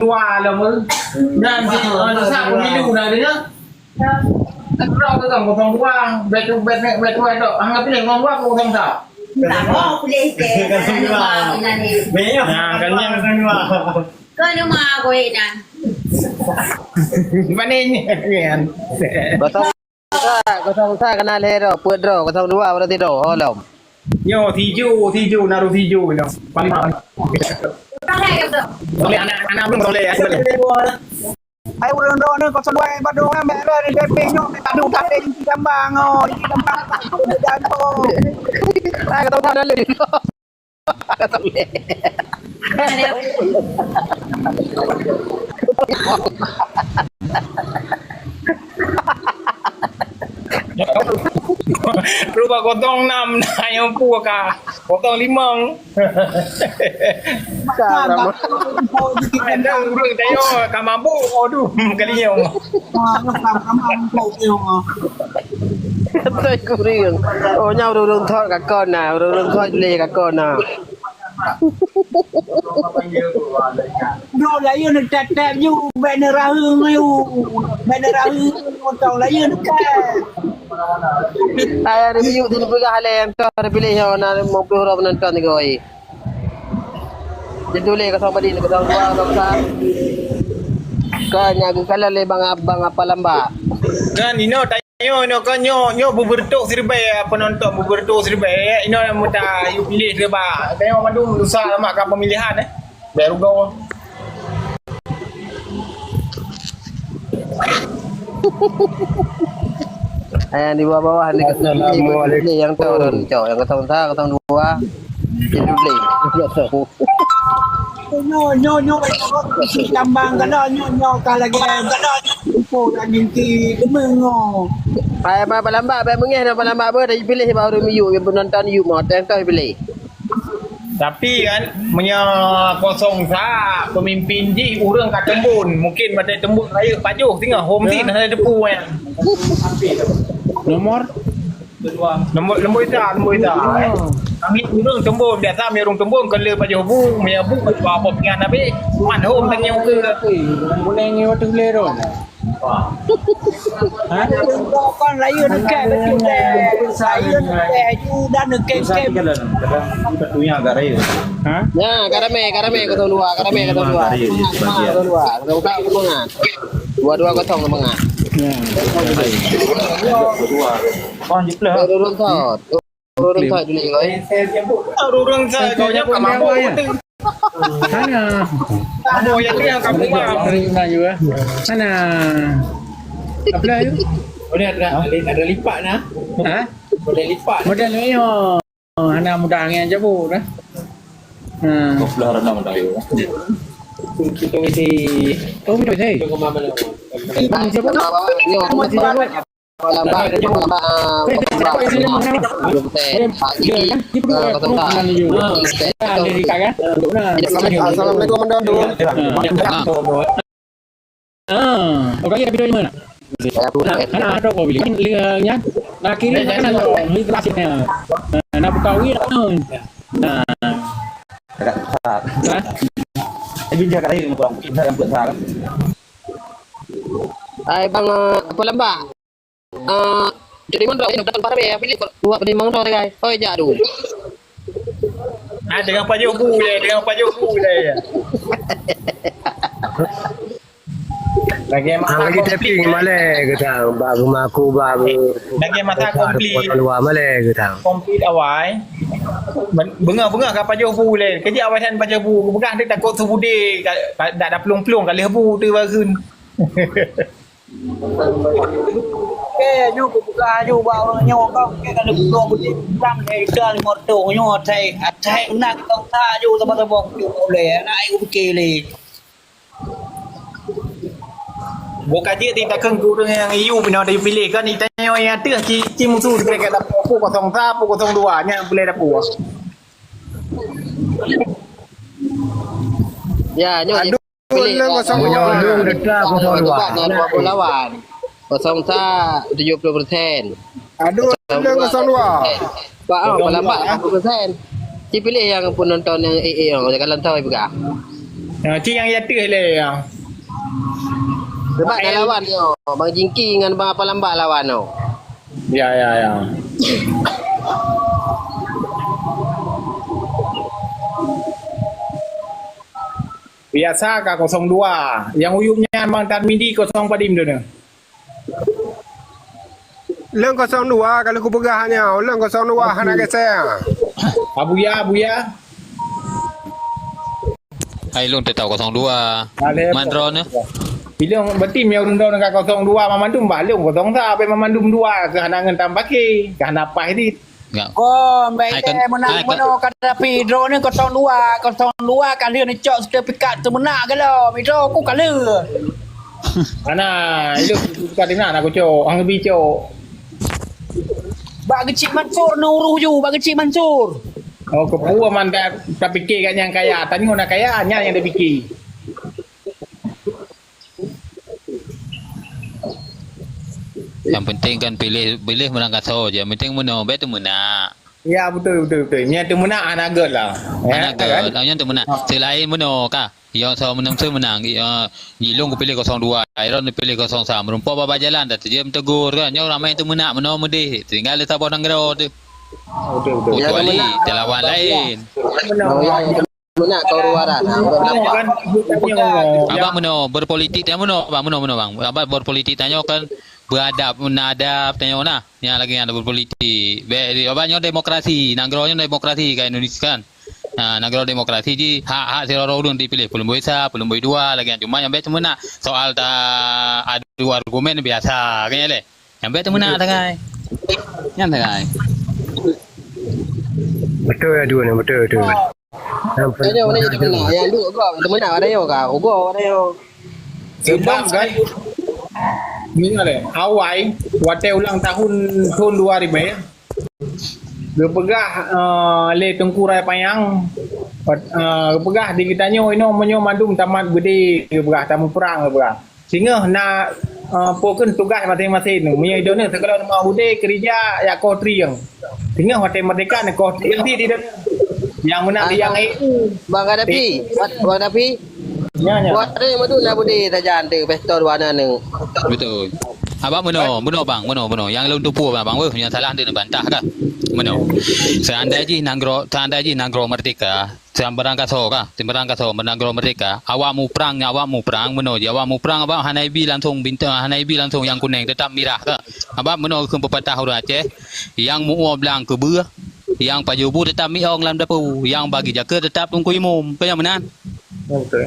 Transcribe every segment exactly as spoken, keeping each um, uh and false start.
dua lah, Mul. Dan di, eh, di saat pemilu dah ada, ya. Terus tu kan, kosong dua, bet, bet, bet, bet dua tu. Anggap pilih kosong dua atau kosong satu? Tak mau pilih ke. Kosong dua. Nah, kan yang kosong dua. Kau nama aku, eh, Dan? Mana ni? Kan? Kosong empat, kosong empat kena lhèe droe, peuet droe, kosong dua berarti droe, oh, lom. Nyoe tijoh, tijoh, naru tijoh nyoe. Paling mahal. Soleh, anak, anak belum soleh, ya, soleh. Hai, ureueng droe ni, kosong dua, bak dua, ambek droe ni, D P nyoe, tak ada, tak ada, di Kambang, oh, di Kambang, tak ada, dan, oh. Hai, kata udah lagi. Rubah kosong enam, nah, yang pu ka. Kosong lima. Ada ureueng tayo ka mabuk, aduh, kali nyoe. Kata kuring. Oh, nya ureueng-ureueng thot ka kon na, ureueng-ureueng thot le ka kon na. Droe layeuen tép-tép ju, bèk neuraheung ju. Bèk neuraheung, mantong layeuen tép. Hai, ada miyueb tu peugah lé, entah ada pilih yang na lima puluh orang penonton tiga hari. Jadi tulis kosong badi, kosong dua, kosong empat. Kan yang kalau lé bang abang apa lambak. Kan ino Nyoe, nyoe kon nyoe, nyoe beubeureutok siribèe, penonton beubeureutok siribèe, ya. Inoe meuta yue piléh siribèe. Tanyoe mandum lusa lama ka pemilihan, eh. Bèk rugoe. Eh, di bawah-bawah ni, Assalamualaikum. Yang tahu, tahu, yang kosong satu, kosong dua. Jadi boleh. Nyoe, nyoe, nyoe, isi tambang kana nyoe, nyoe ka lagi, eh, kana nyoe, ipo dah nyengki geumeng nyoe. Pai, pai, palamba, pai meungeh dah palamba beuh, dah ipilih bak ureueng miyueb, ya, penonton yub mo, teuh, teuh ipilih. Tapi kan, meunyoe kosong sa pemimpin jih, ureueng ka teumbon, mungkin batèe teumbon rayeuk pajoh singoh, hom sit hana teupeu nyan. Nomor? Lembut, lembut ita, lembut ita. Kami ureueng teumbon, biasa mi ureueng teumbon, keu le pajoh bu, mi bu, pajoh apa pingan habis. Man hom tanyong ke. Boleh ngi waktu le ron. Ha? Kon layeuen dekat betul deh. Layeuen dekat ju dan dekat. Kita punya agak raya. Ha? Ya, ka ramè, ka ramè kosong dua, ka ramè kosong dua. Kosong dua, kosong dua, kosong dua. Dua dua kosong semangat. Ya. Dua dua. Ureueng thot. Ureueng thot dulu, oi. Ureueng thot kau nyoe ka mabuk. Sana. Mabuk ya tu yang kamu mah. Sana. Apa lagi? Boleh ada, ada, ada lipat nah. Ha? Boleh lipat. Model ni, oh. Oh, hana mudah ngian jabu dah. Ha. Koplah renang dah, ya. Kita mesti. Oh, betul, hey. Kita kemana? Kita kemana? Assalamualaikum, Mandor. Ah, okey, tapi doi mana? Nah, ada kau bilik. Kan dia nya, nak kiri mana lo? Ni terasa nya. Nah, nak buka wira. Nah. Agak besar. Tapi dia kat lain orang kita yang besar. Hai bang, eh, apa lambak? Ah, jadi mana dah datang para ya, pilih buat beri mangsa guys. Oi, jadu. Ah, dengan pajoh bu ya, dengan pajoh bu ya. Lagi masa lagi komplit, tapping ya. Malai ke tang, bak rumah aku, bak lagi masa komplit. Luar malai ke tang. Komplit awai. Bengah-bengah ka pajoh bu le. Kejak awai dan pajoh bu. Bengah dia takut subudi, tak ada pelung-pelung kali bu tu bagun. Oke, nyoe kubuka aju bak ureueng nyoe kau, oke, ka lheueh ploh beuti pulang dari ka lima ratus nyoe, atai, atai guna kita usaha aju sabar-sabar kucuk ulèe, anak ai kupike lé. Boh ka jeuet takheun keu ureueng nyang iyu pinoe tayue piléh kan, itanyoe nyang ateueh ci, ci musu sikrék dapur, kosong sa, kosong dua, nyan pulai dapur. Ya, nyoe. Aduh, pilih, leng kosong dua. Nyoe dua puluh lawan. Kosong sa, tujuh puluh persen. Aduh, leng kosong dua. Ba, oh, palambat lapan puluh persen. Ci pilih nyang penonton nyang eh, eh, nyang jalan tau peugah. Ha, cit nyang jatuh lé, ya. Sebab ka lawan nyoe, Bang Jingki ngon Bang Apa Lambak lawan nyoe. Ya, ya, ya. Biasa ka kosong dua. Nyang uyup nyan Bang Tarmidi kosong padum tu nyoe. Lôn kosong dua ka lheueh kupeugah nyoe, lôn kosong dua hana geuseuang. Abuya, Abuya. Hai lôn teutap kosong dua. Alhamdulillah. Man droeneuh? Ilôn berarti meunyoe ureueng droeneuh ka kosong dua mamandum, bah lôn kosong sa, abéh mamandum dua keu hana ngon tam paké, keu hana paih dit. Enggak. Oh, mbak Hai, kan, ilée meunan hai, kan. Meunoe ka tapi droeneuh kosong dua, kosong dua ka lheueh neucok sertifikat teumeunak galo, midro ku ka lheueh. Hana, ilôn sertifikat teumeunak na kucok, hang bi cok. Bak Geuchik Mansur neuuruh ju, bak Geuchik Mansur. Oh, keupeue man ta-, tapiké kat nyang kaya, tanyoe na kaya, nyan nyang tapiké. Nyang penting kan piléh, piléh meurangkasoe je. Nyang penting meunoe, bék teumeunak. Ya, beutôi, beutôi, beutôi. Nyang teumeunak hana gét lah. Ya, hana gét. Kan? Nyang teumeunak. Ha. Seulaén meunoe ka. Ya, so meunoe, so meunang. Ya, jilong kupiléh kosong dua, Iron kupiléh kosong sa. Meurumpok bak jalan, dah terjem tegur kan. Nyoe ramai teumeunak meunoe meudeh. Tinggal di saboh nanggroe tu. Betul, betul. Kecuali ya, teumeunak. Teulawan laén. Meunoe. Meunan keu ureueng waran, ha, ureueng lapah. Abang meunoe, berpolitik tanyoe meunoe, bang, meunoe, meunoe, bang. Abang berpolitik tanyoe kan beradab, na adab tanyoe na. Nyang lagèe nyan berpolitik. Bèk, abang nyoe demokrasi, nanggroe nyoe demokrasi ka Indonesia kan. Ha, nanggroe demokrasi jih hak-hak sidroe ureueng dipiléh, peuleumboi sa, peuleumboi dua, lagèe nyan. Cuma nyang bèk teumeunak soal ta adu argumen biasa, kan nyan lé. Nyang bèk teumeunak sagai. Nyan sagai. Beutôi, aduh, beutôi, beutôi. Tanyoe mana jadi teumeunak? Nyang duek gob teumeunak, ada nyoe ka. Ugoe ada nyoe. Sebab kan, ingat lé, awai, watèe ulang tahun, tahun dua ribu, ya. Geupeugah, eh, lé Teungku Rai Panyang, eh, geupeugah di geutanyoe inoe meunyoe mandum tamat beudé, geupeugah tamuprang, geupeugah. Singoh na, eh, po kheun tugaih maséng-maséng. Meunyoe di droeneuh sigohlom na udé keurija jak koh trieng. Singoh watèe merdeka na koh trieng di, di droeneuh. Nyang meunan di nyang, eh, Bang Gaddafi, Bang Gaddafi. Nya, nya. Buat ni madu na udé sajan tu, pesta dua na ni. Betul. Abang meunoe, meunoe bang, meunoe, meunoe. Nyang lôn tupue bang, bang, weh, nyang salah dia nak bantah kah? Meunoe. Seandai jih nanggroe, seandai jih nanggroe merdeka, Seumbarang kasoe ka, seumbarang kasoe, nanggroe merdeka. Awak muprang, awak muprang, meunoe jih awak muprang, awak hana ibi langsung bintang, hana ibi langsung nyang kuneng, teutap mirah ka. Awak meunoe kheun peupatah ureueng Aceh, nyang muoh blang keubeue, nyang pajoh bu teutap miong lam dapu, nyang bagi jakeut teutap teungku imum. Keu nyang meunan? Betul.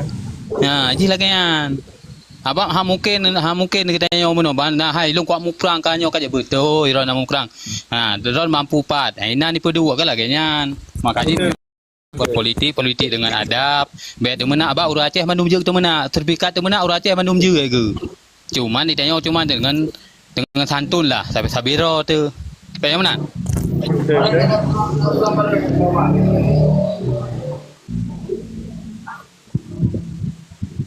Ha, jih lagèe nyan. Abang ha mungken, ha mungken geutanyoe meunoe, ban na hai lôn kuat muprang ka nyoe ka jeuet beutôi, droeneuh muprang. Ha, droeneuh mampu pat. Ha, inan ipeuduek ka lagèe nyan. Makajih Berpolitik, politik dengan adab. Bèk teumeunak bak ureueng Aceh mandum jeuet teumeunak. Sertifikat teumeunak ureueng Aceh mandum jeuet geu. Cuman di tanyoe cuman dengan, dengan santun lah, sabe-sabe ro tu. Supaya meunan.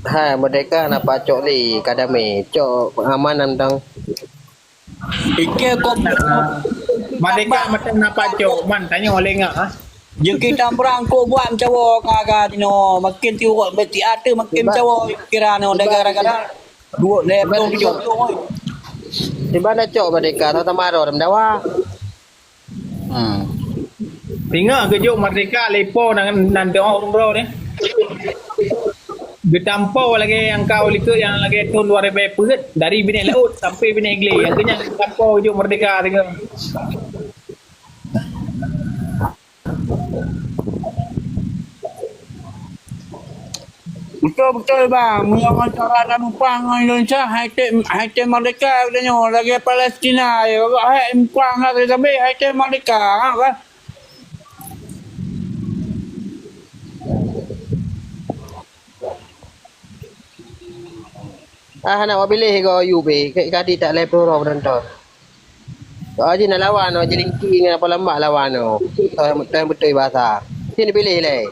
Hai, merdeka na pacok lé, kadame, cok aman nantang. Ikeu kok merdeka mantong na pacok, man tanyoe lé ngah, ha? Jeuki tambrang kok buat meucawo ka-ka tinoe, makin tiwok beti ate makin meucawo kira nyoe gara-gara duek lé tong tujoh tong. Tiba na cok merdeka, tama ro dawa. Hmm. Ingat geujok merdeka lé po nan, nan teuh ureueng droe ni. Geutampo lagèe nyang ka u likot nyang lagèe thon dua ribèe peuet, dari binéh laôt sampai binéh glé. Nyang keu nyan geutampo geujok merdeka teuh. Beutôi-beutôi bang, meunyoe ngon cara tamuprang ngon Indonesia, hai tém, hai tém merdeka geutanyoe lagèe Palestina, hai muprang lagèe sabe, hai tém merdeka, ha, kan? Ah, hana wak biléh goe U B, kek kadi tak lhèe ploh droe penonton. Soe jih na lawan, oh, Jelingki ngon Apa Lambak lawan, oh. Beutôi, beutôi, beutôi bahasa. Sini pilih lé.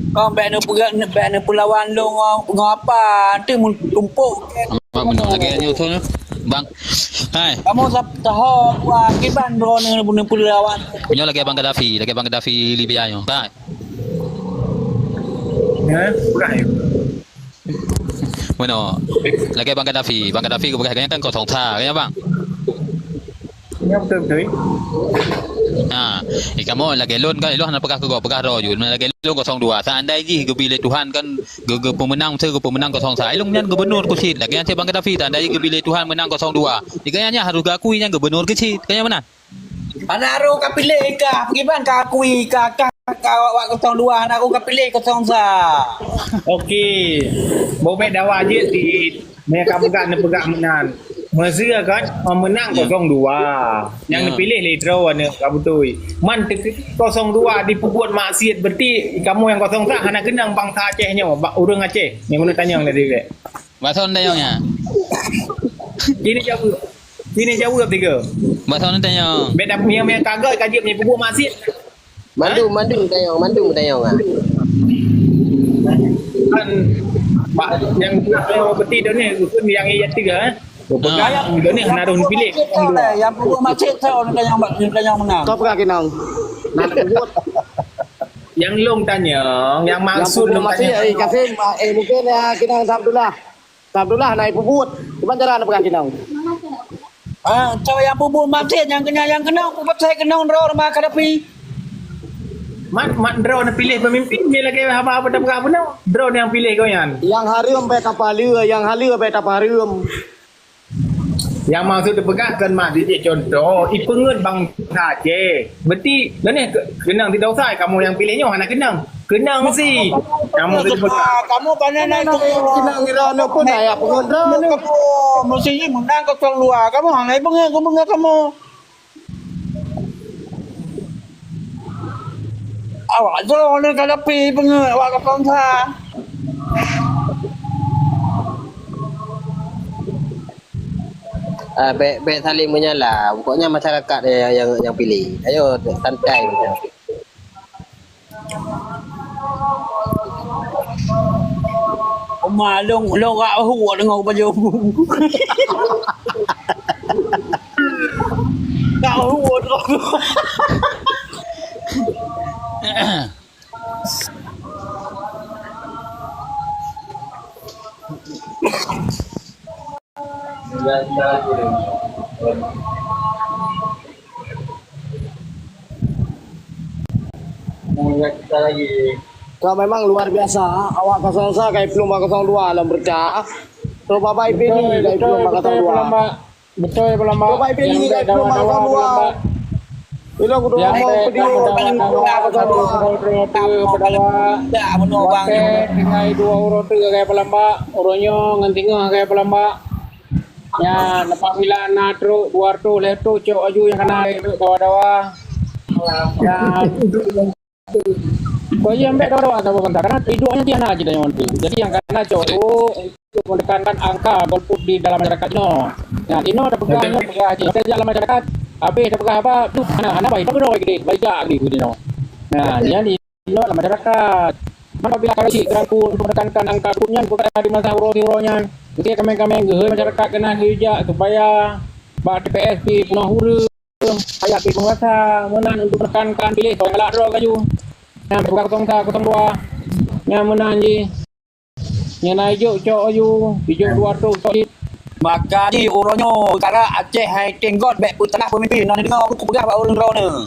Kong bèk neupeugah, bèk neupeulawan lôn ngon, ngon apa? Nanti mun tumpok. Apa beuna lagèe nyoe thon, Bang? Hai. Kamu sab-, taho dua kiban droeneuh neupeulawan. Nyoe lagèe Bang Gaddafi, lagèe Bang Gaddafi Libya nyoe. Hai. Ha? Peugah yuk. Meunoe. Lagèe Bang Gaddafi. Bang Gaddafi geupeugah gobnyan kan kosong sa, kan, Bang? Ya, beutôi, beutôi. Ha, eh, kamoe lagèe lôn kan, ilôn hana peugah keu gob, peugah droe ju. Lagèe lôn kosong dua. Seandai jih geubi lé Tuhan kan, geu-, geupeumeunang, miseu geupeumeunang kosong sa. Ilôn nyan gubunur keuh cit. Lagèe nyan cit Bang Gaddafi, seandai jih geubi lé Tuhan meunang kosong dua. Di gobnyan nyan harôh geuakui nyan gubunur keuh cit. Kan nyan meunan? Hana rôh ka piléh ka, pakriban ka akui ka, ka, ka awak-awak kosong dua, hana rôh ka piléh kosong sa. Oke. Boh bèk dawa jeuet cit. Meunyo ka peugah, neupeugah meunan. Meuseu kan, oh, meunang kosong dua. Nyang neupiléh lé droe aneuk ka beutôi. Man teukeudi kosong dua dipeubuet maksiet, berarti kamoe nyang kosong sa hana keunong bansa Aceh nyoe, bak ureueng Aceh. Nyang ulôn tanyong tadi bèk. Bak soe neutanyong nyan? Ini jaweueb. Ini jaweueb tiga. Bak soe neutanyong? Beda punya yang kagak kaji punya pupuk maksiat. Mandum, mandum tanyong, mandum tanyong ah. Kan bak yang nak tanyong peti dah ni, rukun yang iya tiga eh. Bukan yang dah ni hana dah pilih. Yang pupuk maksiat saya orang tanyong bak tanyong menang. Kau pegang kinong. Nak pupuk. Yang long tanyong, yang maksud long tanyong. Eh, Kasim, eh, mungkin ya, kinong Abdullah. Abdullah na peubuet. Kiban cara neupeugah keunong? Ah, cara nyang peubuet maksiet nyang keunong, nyang keunong, peue pasai keunong droe rumoh Gaddafi. Mat, mat droe neupiléh peumimpin, nyan lagèe haba-haba tapeugah bunoe. Droe nyang piléh gobnyan. Nyang hareuem bèk tapaleu, nyang haleue bèk tapareuem. Nyang maksud teupeugah kon mat jih contoh, ipeungeut bansa Aceh. Berarti, nyoe keunong sidroe sa, kamoe nyang piléh nyoe hana keunong. Keunong si. Kamoe teupeugah. Kamoe kana na keunong ngira na pun aya pengeudra. Kamoe mesti menang kosong dua. Kamoe hana pengeut, kamoe pengeut kamoe. Awak tu orang ni kada pi pengeut awak kosong sa. Ah, bèk, bèk saling menyala. Pokoknya masyarakat yang, yang, yang pilih. Ayo, santai macam. Oma long, long rak hu deungoe baju. Rak hu deungoe. Kalau memang luar biasa, awak kosong sa kai plueng bak kosong dua lam berita. Terus babai pini kai plueng bak kosong dua. Beutôi, Bang Lambak. Beutôi, Bang Lambak. Bapak Ibu, nyang bèk dawa-dawa, Bang Lambak. Ilong kudu ngomong video. Nyang bèk dawa-dawa, Bang Lambak. Dak, bunoe bang. Watèe tinggai dua uroe teuk, Bang Lambak. Uroe nyoe ngon singoh, Bang Lambak. Nyan, apabila na trok dua ratus lhèe trok cok laju nyang kana dawa-dawa. Nyan. Kok iya ambek dawa-dawa saboh bangsa, karena hidup hanya tiada kita nyawa nanti. Jadi yang kana cok untuk menekankan angka golput di dalam masyarakat ino. Nah, ino ada pegang, ino pegang aja. Kita dalam masyarakat, habis ada pegang apa, tu hana, hana baik, tapi dah baik, baik jak gitu, gitu, ino. Nah, jadi ino dalam masyarakat. Mana bila kalau cik gerangkul untuk menekankan angka golputnya, bukan di masa uro-uronya. Mungkin kami-kami gehei masyarakat kena geujak supaya bak T P S di Pulau Hura. Ayat pih penguasa meunan untuk menekankan pilih keu galak droe laju. Nyang buka kosong sa, kosong dua. Nyang meunan jih. Nyang na ijok cok laju, ijok dua ratus cok jih. Maka di uroe nyoe, peukara Aceh hai tenggot bèk peusalah peumimpin. Nah, neudeungoe aku peugah bak ureueng droeneuh.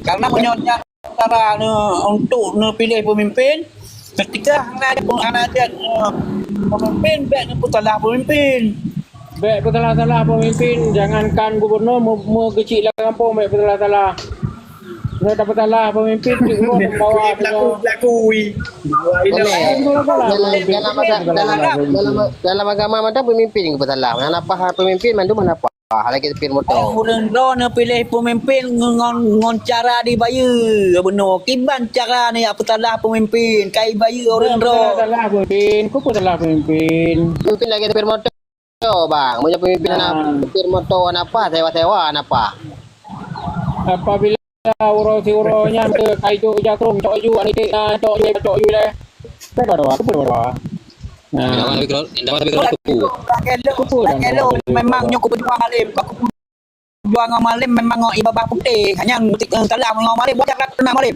Karena meunyoe nyan cara neu-, untuk neupiléh peumimpin, ketika hana ada, hana ada, eh, peumimpin, bèk neupeusalah peumimpin. Bèk peusalah-salah peumimpin, jangankan gubernur, meu-, meugeuchik lam gampông bèk peusalah-salah. Nyoe tapeusalah peumimpin, cit ureueng pembawa pelaku, pelaku. Dalam, dalam, dalam, dalam, dalam agama mantong peumimpin nyang peusalah. Hana paha peumimpin, mandum hana paha. Lagèe supir moto. Ureueng droe neupiléh peumimpin ngon, ngon cara dibayeue. Bunoe, kiban cara neujak peusalah peumimpin, ka ibayeue ureueng droe. Salah peumimpin, kok salah peumimpin. Peumimpin lagèe supir moto, bang. Meunyoe peumimpin hana supir moto, hana paha, sewa-sewa, hana paha. Apabila uroe siuroe nyan teu kai cok jakrong, cok ju, aneuk na cok ju, cok ju lé. Bèk dawa-dawa, keupeue dawa-dawa. Nah. Dawa tapi kalau, dawa tapi kalau kupu. Kupu dan memang nyoe kupeujeuet malem, kupeujeuet ngon malem memang ngon ié babah putéh. Hanya ngon salah ngon malem, wajar lah kena malem.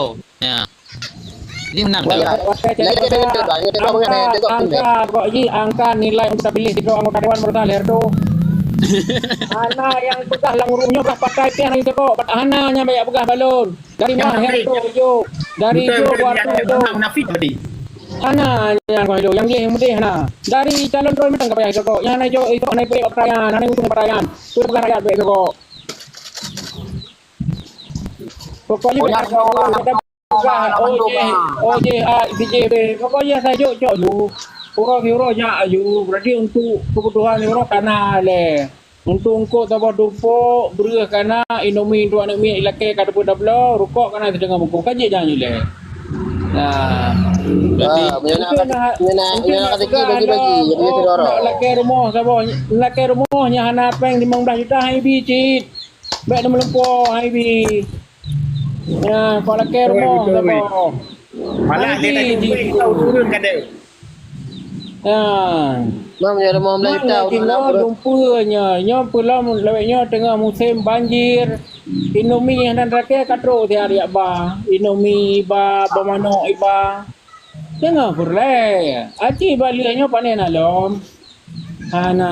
Herto. Ya. Jadi menang dah. Angka, angka, kok ji, angka nilai untuk pilih sidroe anggota dewan meureuka lé Herto. Hana nyang peugah lam ureueng nyoe bah pakai pih hana nyang cocok. Hana nyang banyak peugah balon. Dari mana Herto yo? Dari yo, Herto yo. Munafik tadi. Hana nyang kau yo, nyang leh mudeh hana. Dari calon droe mantong ka payah cocok. Nyang hana cocok itu hana ipeurek perayaan, hana utung perayaan. Tu peugah rakyat bek cocok. Pokoknya bek cocok. Peugah, oh jeh, oh jeh, ah, si jeh beh. Pokoknya saya jok cok ju. Uroe si uroe jak ju. Berarti untuk kebutuhan uroe kana leh. Untuk eungkot saboh tupok, breueh kana, indomie untuk aneuk miet ilakée ka teupeu tabloe, rukok kana sideungoe bungkôh, ka jeuet nyang ilée. Nah. Berarti Ah, meunyoe nak kata, meunyoe nak, meunyoe nak kata bagi, bagi, bagi, bagi oh, sidroe. Nak lakée rumoh saboh, lakée rumoh nyang hana péng limong blaih juta, hai bi cit. Bèk na meulumpoe, hai bi. Ya, kau lakée rumoh saboh. Malah dia tak jumpa kita urun kada. Ha. Mam, ya, lima belas juta urun lah, bro. Dumpeue nyoe, nyoe peulom lawét nyoe teungoh musém banjir. Indomie hana teurakée ka trok siat jak ba. Indomie iba, ba manok iba. Teungoh peureulée. Aci ba lheueh nyoe panen alom. Hana.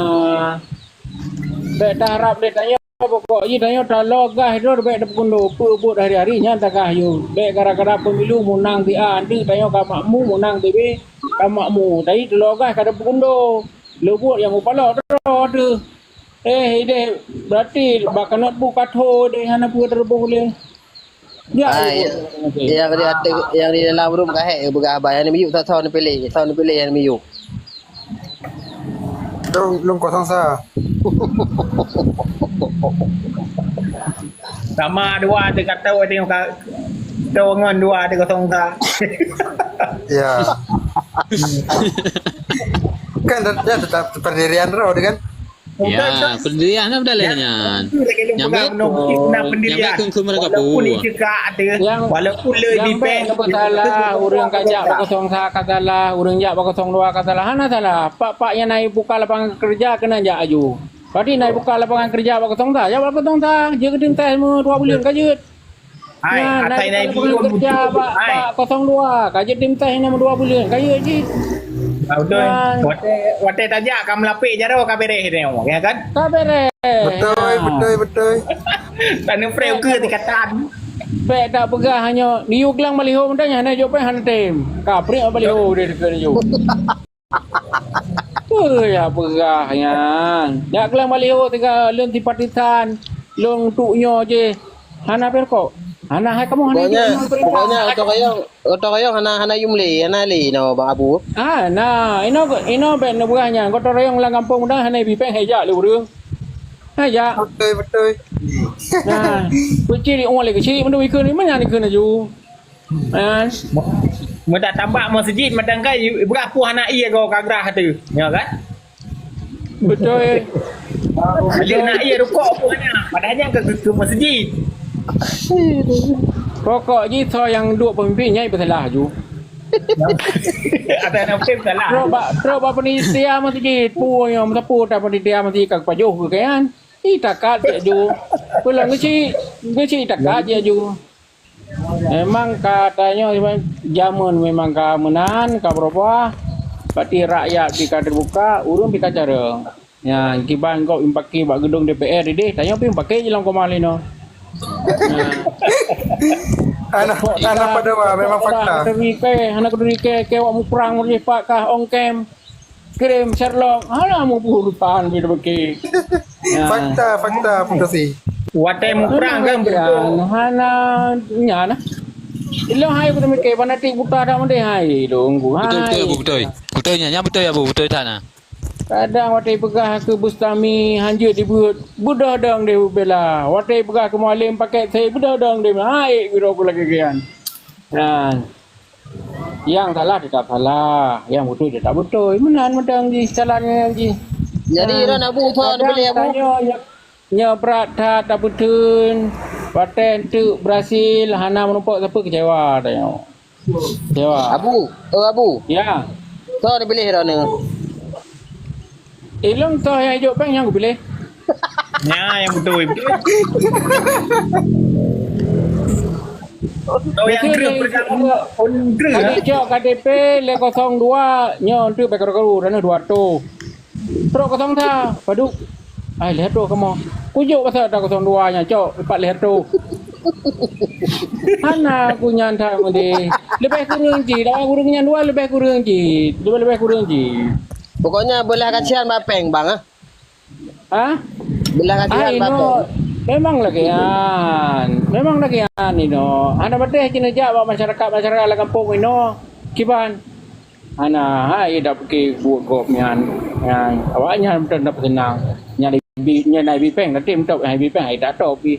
Bèk taharab lé tanyoe. Pokok jih tanyoe taloe gah droe bèk tapeugundo, peue buet hari-hari nyan tagah yue. Bèk gara-gara pemilu meunang si A, anteuk tanyoe ka makmu, meunang si B ka makmu. Tapi taloe gah ka tapeugundo. Leubuet nyang mupaloe droe teuh. Eh, ideh berarti bak kanot bu katho deh hana peue teureubôh lé. Ya, ah, ya. Yang di atas, yang di dalam room ka hék peugah abang, yang di miyup, soe, soe neupiléh, soe neupiléh yang di miyup. Lôn, lôn kosong sa. Sama dua teuh ka tôh, teuh ka tôh ngon dua teuh kosong sa. Ya. Kan tet-, ya tetap pendirian roh kan? Ya, pendirian apa dalam nyan? Nyampe, nyampe kun-kun mereka pun. Walaupun le di bank, salah, ureueng ka jak bak kosong sa ka salah, ureueng jak bak kosong dua ka salah, hana salah. Pak-pak nyang na buka lapangan kerja keuneuk jak aju. Berarti na buka lapangan kerja bak kosong sa, jak bak kosong sa, jeuet keu tim tes dua buleuen ka jeuet. Hai, nyan, atai nai biun. Kerja bak, hai, bak kosong dua, ka jeuet tim tes nyang dua buleuen, ka jeuet jih. Ah, betul. Nyan. Watèe, watèe tajak ka meulapék jaroe ka beres nyoe, ya kan? Ka beres. Betul, ha, betul, betul. Taneupreh ukeue tikatan. Bèk tapeugah nyoe, di Uglang baliho mantong nyan, hana jok pih hana tem. Ka prek baliho dia dekat nyoe. Peue ya peugah nyan. Jak keulang baliho tiga lôn simpatisan, lôn tuk nyoe jih. Hana pih rukok. Hana hai kamoe hana. Pokoknya, pokoknya gotong royong, gotong royong hana, hana yum lé, hana lé inoe Bang Abu. Ah, na, inoe, inoe bèk neupeugah nyan. Gotong royong lam gampông dah hana bi péng hai jak lé ureueng. Hai jak. Betul, betul. Nah, peucit di uang lé keucik, mandum ikheun, mana ikheun laju. Kan? Meutatambak meuseujid, meudatangkai, ibrah pun hana ie goe ka grah teuh. Ya kan? Beutôi. Ada nak ie rukok pun hana. Padahal nyan ke, ke, ke meuseujid. Pokok jih soe nyang duek peumimpin nyan peusalah ju. Ada nak pun salah. Trok bak, trok bak panitia meuseujid. Pun nyang meusapeue that panitia meuseujid ka pajoh keu kaian. Ih, takat je ju. Pulang keuchik, keuchik takat je ju. Memang ka tanyoe jameun memang ka meunan, ka beurubah. Berarti rakyat pih ka teubuka, ureueng pih ka carông. Nyan, kiban gob impake bak geudong D P R ideh, tanyoe pih impake jilang koma lé nyoe. Nyan. Hana, hana padum, memang fakta. Hana keuduri ke, ke awak muprang, ureueng pat kah ong kem. Kirém Sherlock, hana muburutan beda beke. Ya. Fakta, fakta, Putrosi. Watèe muprang kan beutôi. Hana, nyan nah. Ilong hai ku teumike fanatik buta dak mendeh hai dong ku. Beutôi, beutôi, Abu, beutôi. Beutôi nyan, nyan beutôi Abu, beutôi that na. Kadang watèe peugah keu Bustami hanjeuet dibeuet, beudôh dong deh bela. Watèe peugah keu Mualem paket sei, beudôh dong deh. Hai biro ku lagèe gian. Nah. Nyang salah tetap salah, nyang beutôi tetap beutôi. Meunan mantong jih, jalan nyan jih. Jadi, nah, Ron Abu, soe kadang neubeli Abu? Tanyoe nyang, Nyoe brat that tapeutheun, watèe teuk berhasil hana meurumpok sapeue kecewa tanyoe. Kecewa. Abu, oh Abu. Ya. Soe neupiléh droeneuh? Ilong soe nyang ijok péng nyang kupiléh. Nyan nyang beutôi. Soe nyang kreueh pertama? Kreueh, eh? Tadi cok K T P lhèe kosong dua, nyoe teuk bèk karu-karu, droeneuh dua reutôh. Trok kosong sa, padub. Ai, lhèe reutôh kamoe. Kujok pasal ata kosong dua nyan, cok, pat lhèe reutôh. Hana ku nyan that meudeh. Leubeh kureueng cit, dak kureueng nyan dua, leubeh kureueng cit. Leubeh, leubeh kureueng cit. Pokoknya beulah kasihan bak péng, Bang, ah. Hah? Beulah kasihan bak péng. Memang lagèe nyan. Memang lagèe nyan, inoe. Hana patéh cit neujak bak masyarakat-masyarakat lam gampông inoe. Kiban. Hana, hai dak pike buet gob nyan, nyan. Awaknyan meuteun dap seunang. Nyan ibi, nyan na ibi péng, tapi meuteuk na ibi péng, hai dak top pi.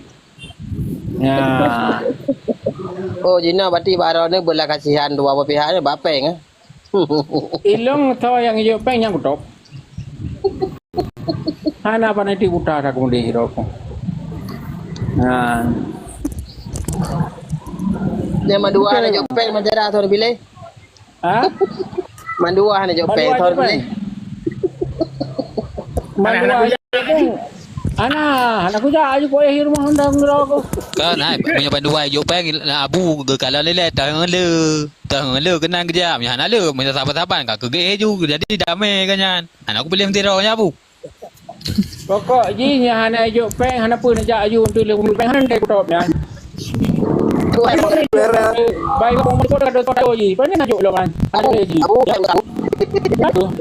Nyan. Oh, jinoe berarti bak droeneuh beulah kasihan dua belah pihak ni bak péng, eh? Ilong soe nyang ijok péng nyang kutop. Hana pandai ti buta dak keumudi rokok. Nah. Nyang mandua hana jok péng, Madara soe neupiléh? Ha? Mandua hana jok péng, soe neupiléh? Mandua jok péng. Ana, hana kujak aju kuéh di rumoh honda ngeurok. Kan, hai, meunyoe mandua jok péng, Abu geukalon lé, lé, taheun le. Taheun le keunan geujak, meunyoe hana le, meunyoe saban-saban ka keugéh ju, jadi damé kan nyan. Hana kupiléh meusidroe nyan, Abu. Pokok jih nyan hana ijok péng, hana peue neujak aju untuk lheueh péng, hana ndai kutop nyan. Bai kong meuko ka dosa dosa jih, pane na jok lom kan. Aduh jih. Aduh.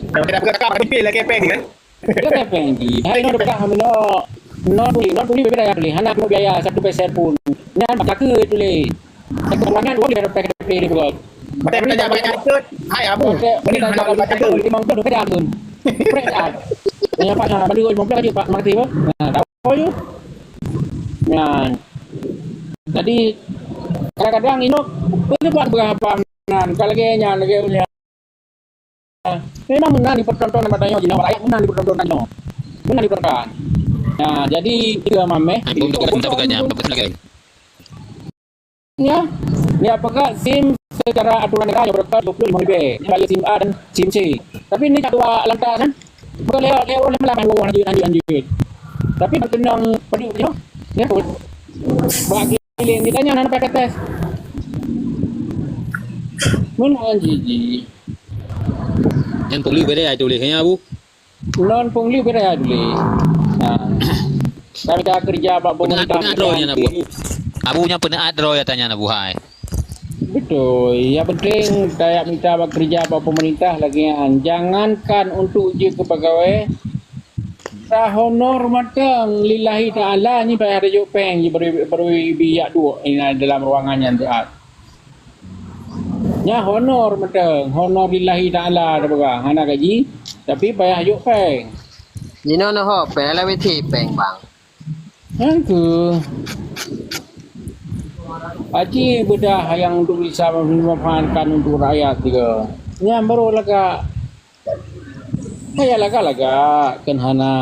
Dah peugah kakak, dah pipil lagi péng ni, kan? Dia péng jih. Hai, nyoe dah peugah, nyoe, nyoe tuli, nyoe tuli beda ya tuli. Hana kena biaya satu peser pun. Nyan bak kaki tuli. Satu bulan nyan, dua ribu rupiah tuli buat. Macam mana nak bayar ikut? Hai, Abu. Mending hana bayar ikut. Lima puluh dah kerja pun. Prek dah. Yang Pak, nah, balik lima puluh aja, Pak. Makasih, Pak. Nah, tak apa je. Nah. Jadi, kadang-kadang inok, boleh buat berapa nan. Kalau lagi nyan, lagi punya. Memang meunan dipertonton mata nyoe jinoe, rakyat meunan dipertonton nyoe. Meunan dipertonton. Nah, jadi, tiga mameh. Untuk minta pekerjaan, untuk pekerjaan. Ya, ya, peugah sim secara aturan negara nyoe berkat dua puluh lima ribu. Ni bagi sim A dan sim C. Tapi ni tak dua lantas kan? Bukan lewat, lewat lama-lama, lanjut, lanjut, lanjut. Tapi berkenang peduli nyoe, ya, bagi giling ditanya, hana pakai tes. Meunan jih. Nyan pungli beda ya tulis nya, Bu? Non pungli beda ya tulis. Nah. Kami dah kerja bak pemerintah. Peuneuk droe nyan, Abu. Abu nyan peuneuk droe ya tanya, Abu, hai. Betul. Yang penting saya minta bak kerja bak pemerintah lagi nyan. Jangankan untuk je ke pegawai, honor mantong lillahi ta'ala ni payah rajuk péng je baru, baru biak duek dalam ruangan nyan siat. Nyan honor mantong, honor lillahi ta'ala tapeugah, hana gaji, tapi payah jok péng. Jinoe neuhok péng, lawét cit péng, Bang. Nyan keuh. Aci beudah nyang untuk bisa memanfaatkan untuk rakyat juga. Nyan baru lagak. Hai lagak-lagak, kheun hana.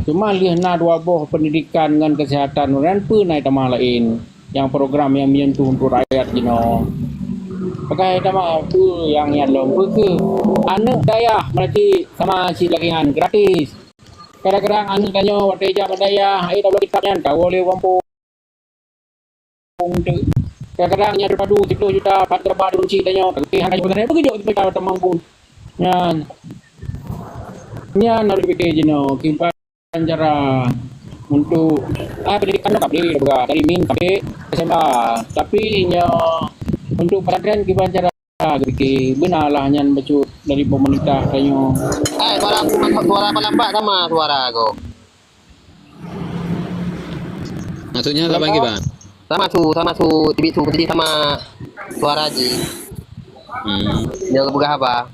Cuma lheueh na dua boh pendidikan ngon kesehatan, nyan peue na tamah laén nyang program nyang menyentuh untuk rakyat jinoe. Pakai tamah peue nyang nyan lom, peue keuh aneuk dayah meurajeuk sama cit lagèe nyan gratis. Kadang-kadang aneuk tanyoe watèe jak bak dayah, hai tabloe kitab nyan, kawoe lé gampông. Kadang-kadang nyan teupadu siploh juta, pat teuraba di kunci tanyoe, tapi hana jeuet keuneuk beugeujoe siploh juta teumampu. Nyan, nyan harôh jipike jinoe, kiban cara untuk, ah, pendidikan nyoe ka abéh, dari min sampai S M A. Tapi nyoe untuk pesantren kiban cara geupike, beuna lah nyan bacut dari pemerintah tanyoe. Hai, suara aku, suara apa lambat sama suara aku. Maksudnya apa lagi, Bang? Sama su, sama su, tibit su, jadi sama suara ji. Hmm. Dia peugah apa?